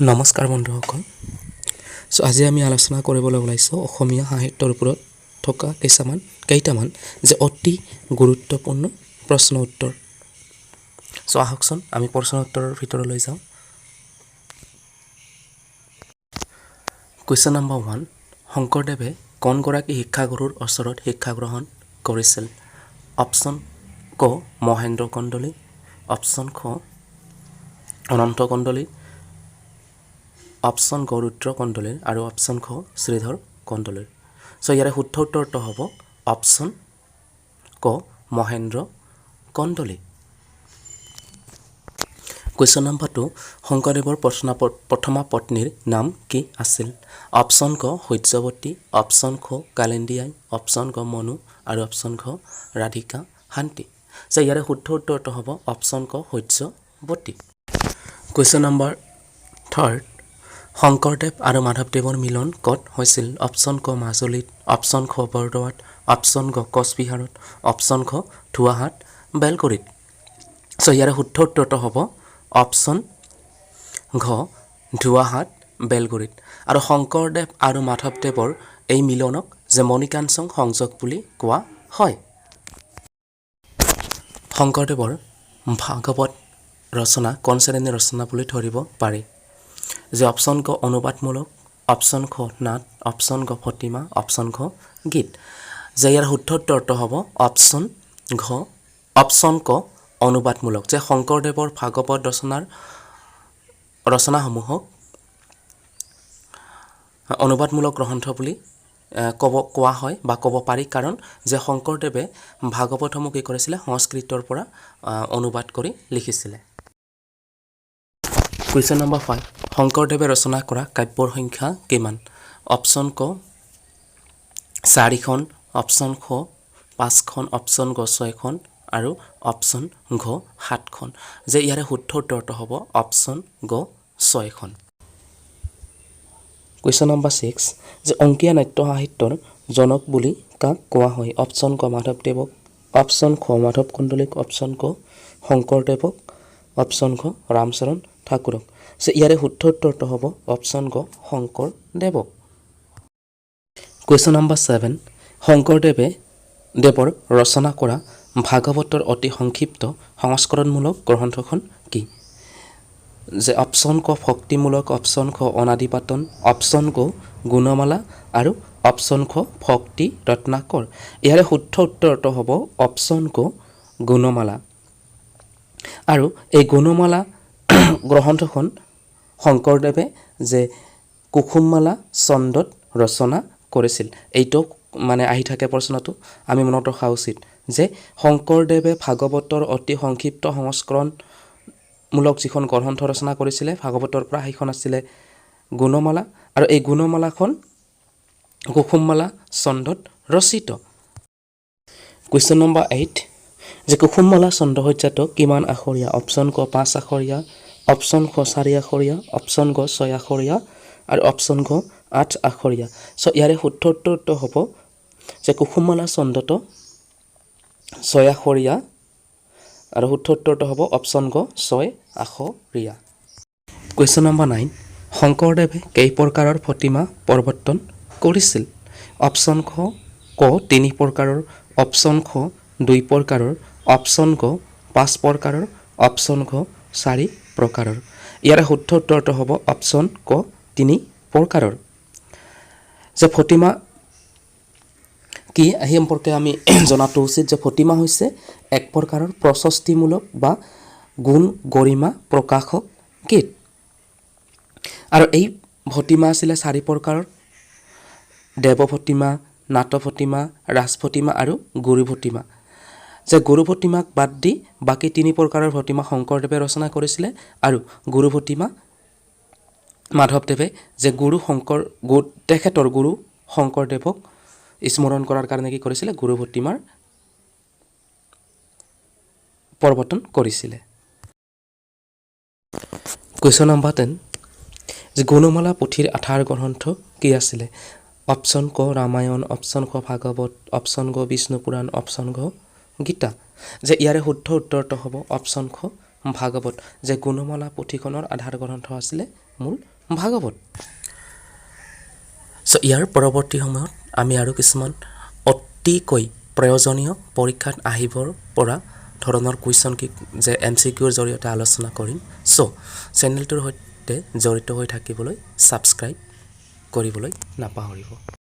নমস্কাৰ বন্ধুসকল। চ' আজি আমি আলোচনা কৰিবলৈ ওলাইছোঁ অসমীয়া সাহিত্যৰ ওপৰত থকা কেইটামান যে অতি গুৰুত্বপূৰ্ণ প্ৰশ্ন উত্তৰ। চ' আহকচোন, আমি প্ৰশ্ন উত্তৰৰ ভিতৰলৈ যাওঁ। কুৱেশ্যন নম্বৰ 1, শংকৰদেৱে কোনগৰাকী শিক্ষাগুৰুৰ ওচৰত শিক্ষা গ্ৰহণ কৰিছিল? অপশ্যন ক মহেন্দ্ৰ কন্দলী, অপশ্যন খ অনন্ত কন্দলী, অপশ্যন গ ৰুদ্ৰ কন্দলীৰ আৰু অপশ্যন খ শ্ৰীধৰ কন্দলীৰ। চ' ইয়াৰে শুদ্ধ উত্তৰটো হ'ব অপশ্যন ক মহেন্দ্ৰ কন্দলী। কুৱেশ্যন নম্বৰ 2, শংকৰদেৱৰ প্ৰথমা পত্নীৰ নাম কি আছিল? অপশ্যন ক সূৰ্যৱতী, অপশ্যন খ কালিন্দী আই, অপশ্যন গ মনু আৰু অপশ্যন ঘ ৰাধিকা শান্তি। চ' ইয়াৰে শুদ্ধ উত্তৰটো হ'ব অপশ্যন ক সূৰ্যৱতী। কুৱেশ্যন নম্বৰ 3, শংকৰদেৱ আৰু মাধৱদেৱৰ মিলন ক'ত হৈছিল? অপশ্যন ক মাজুলীত, অপশ্যন খ বৰদোৱাত, অপশ্যন গ কোচবিহাৰত, অপশ্যন খ ধুৱাহাট বেলগুৰিত। চ' ইয়াৰে শুদ্ধ উত্তৰটো হ'ব অপশ্যন ঘ ধুৱাহাট বেলগুৰিত। আৰু শংকৰদেৱ আৰু মাধৱদেৱৰ এই মিলনক যে মণিকাঞ্চন সংযোগ বুলি কোৱা হয়। শংকৰদেৱৰ ভাগৱত ৰচনা কোন শ্ৰেণীৰ ৰচনা বুলি ধৰিব পাৰি? যে অপশ্যন ক অনুবাদমূলক, অপশ্যন খ নাট, অপশ্যন গ প্ৰতিমা, অপশ্যন ঘ গীত। যে ইয়াৰ শুদ্ধ উত্তৰটো হ'ব অপশ্যন ঘ, অপশ্যন ক অনুবাদমূলক। যে শংকৰদেৱৰ ভাগৱত ৰচনাসমূহক অনুবাদমূলক গ্ৰন্থ বুলি কোৱা হয় বা ক'ব পাৰি, কাৰণ যে শংকৰদেৱে ভাগৱতসমূহ কি কৰিছিলে? সংস্কৃতৰ পৰা অনুবাদ কৰি লিখিছিলে। কুৱেশ্যন নম্বৰ 5, শংকৰদেৱে ৰচনা কৰা কাব্যৰ সংখ্যা কিমান? অপশ্যন ক চাৰিখন, অপশ্যন খ পাঁচখন, অপশ্যন গ ছয়খন আৰু অপশ্যন ঘ সাতখন। যে ইয়াৰে শুদ্ধ উত্তৰটো হ'ব অপশ্যন গ ছয়খন। কুৱেশ্যন নম্বৰ 6, যে অংকীয়া নাট্য সাহিত্যৰ জনক বুলি কাক কোৱা হয়? অপশ্যন ক মাধৱদেৱক, অপশ্যন খ মাধৱ কন্দলীক, অপশ্যন ক শংকৰদেৱক, অপশ্যন ঘ ৰামচৰণ ঠাকুৰক। যে ইয়াৰে শুদ্ধ উত্তৰটো হ'ব অপশ্যন গ শংকৰদেৱক। কুৱেশ্যন নম্বৰ 7, শংকৰদেৱে দেৱৰ ৰচনা কৰা ভাগৱতৰ অতি সংক্ষিপ্ত সংস্কৰণমূলক গ্ৰন্থখন কি? যে অপশ্যন ক ভক্তিমূলক, অপশ্যন খ অনাদিপাতন, অপশ্যন গ গুণমালা আৰু অপশ্যন খ ভক্তি ৰত্নাকৰ। ইয়াৰে শুদ্ধ উত্তৰটো হ'ব অপশ্যন ক গুণমালা। আৰু এই গুণমালা গ্ৰন্থখন শংকৰদেৱে যে কুসুমমালা ছন্দত ৰচনা কৰিছিল। এইটো মানে আহি থাকে প্ৰশ্নটো, আমি মনত ৰখা উচিত যে শংকৰদেৱে ভাগৱতৰ অতি সংক্ষিপ্ত সংস্কৰণমূলক যিখন গ্ৰন্থ ৰচনা কৰিছিলে ভাগৱতৰ পৰা, সেইখন আছিলে গুণমালা আৰু এই গুণমালাখন কুসুমমালা ছন্দত ৰচিত। কুৱেশ্যন নম্বৰ 8, যে কুসুমমালা ছন্দসজ্জাটো কিমান আখৰীয়া? অপশ্যন ক পাঁচ আখৰীয়া, অপশ্যন খ চাৰি আখৰীয়া, অপশ্যন গ ছয় আখৰীয়া আৰু অপশ্যন ঘ আঠ আখৰীয়া। চ' ইয়াৰে শুদ্ধ উত্তৰটো হ'ব যে কুসুমমালা ছন্দটো ছয় আখৰীয়া আৰু শুদ্ধ উত্তৰটো হ'ব অপশ্যন গ ছয় আখৰীয়া। কুৱেশ্যন নম্বৰ 9, শংকৰদেৱে কেই প্ৰকাৰৰ প্ৰতিমা প্ৰৱৰ্তন কৰিছিল? অপশ্যন ক তিনি প্ৰকাৰৰ, অপশ্যন খ দুই প্ৰকাৰৰ, অপশ্যন গ পাঁচ প্ৰকাৰৰ, অপশ্যন ঘ চাৰি প্ৰকাৰৰ। ইয়াৰে শুদ্ধ উত্তৰটো হ'ব অপশ্যন ক তিনি প্ৰকাৰৰ। যে প্ৰতিমা কি, সেই সম্পৰ্কে আমি জনাটো উচিত যে প্ৰতিমা হৈছে এক প্ৰকাৰৰ প্ৰশস্তিমূলক বা গুণ গৰিমা প্ৰকাশক গীত। আৰু এই প্ৰতিমা আছিলে চাৰি প্ৰকাৰৰ: দেৱ প্ৰতিমা, নাট প্ৰতিমা, ৰাজ প্ৰতিমা আৰু গুৰু প্ৰতিমা। যে গুৰু প্ৰতিমাক বাদ দি বাকী তিনি প্ৰকাৰৰ প্ৰতিমা শংকৰদেৱে ৰচনা কৰিছিলে আৰু গুৰু প্ৰতিমা মাধৱদেৱে, যে গুৰু শংকৰ তেখেতৰ গুৰু শংকৰদেৱক স্মৰণ কৰাৰ কাৰণে কি কৰিছিলে? গুৰু প্ৰতিমাৰ প্ৰৱৰ্তন কৰিছিলে। কুৱেশ্যন নম্বৰ 10, যে গুণমালা পুথিৰ আধাৰ গ্ৰন্থ কি আছিলে? অপশ্যন ক ৰামায়ণ, অপশ্যন খ ভাগৱত, অপশ্যন গ বিষ্ণু পুৰাণ, অপশ্যন ঘ গীতা। যে ইয়াৰে শুদ্ধ উত্তৰটো হ'ব অপশ্যন খ ভাগৱত। যে গুণমালা পুথিখনৰ আধাৰ গ্ৰন্থ আছিলে মূল ভাগৱত। চ' ইয়াৰ পৰৱৰ্তী সময়ত আমি আৰু কিছুমান অতিকৈ প্ৰয়োজনীয়, পৰীক্ষাত আহিবৰ পৰা ধৰণৰ কুৱেশ্যন কি যে এমচিকিউৰ জৰিয়তে আলোচনা কৰিম। চ' চেনেলটোৰ সৈতে জড়িত হৈ থাকিবলৈ ছাবস্ক্ৰাইব কৰিবলৈ নাপাহৰিব।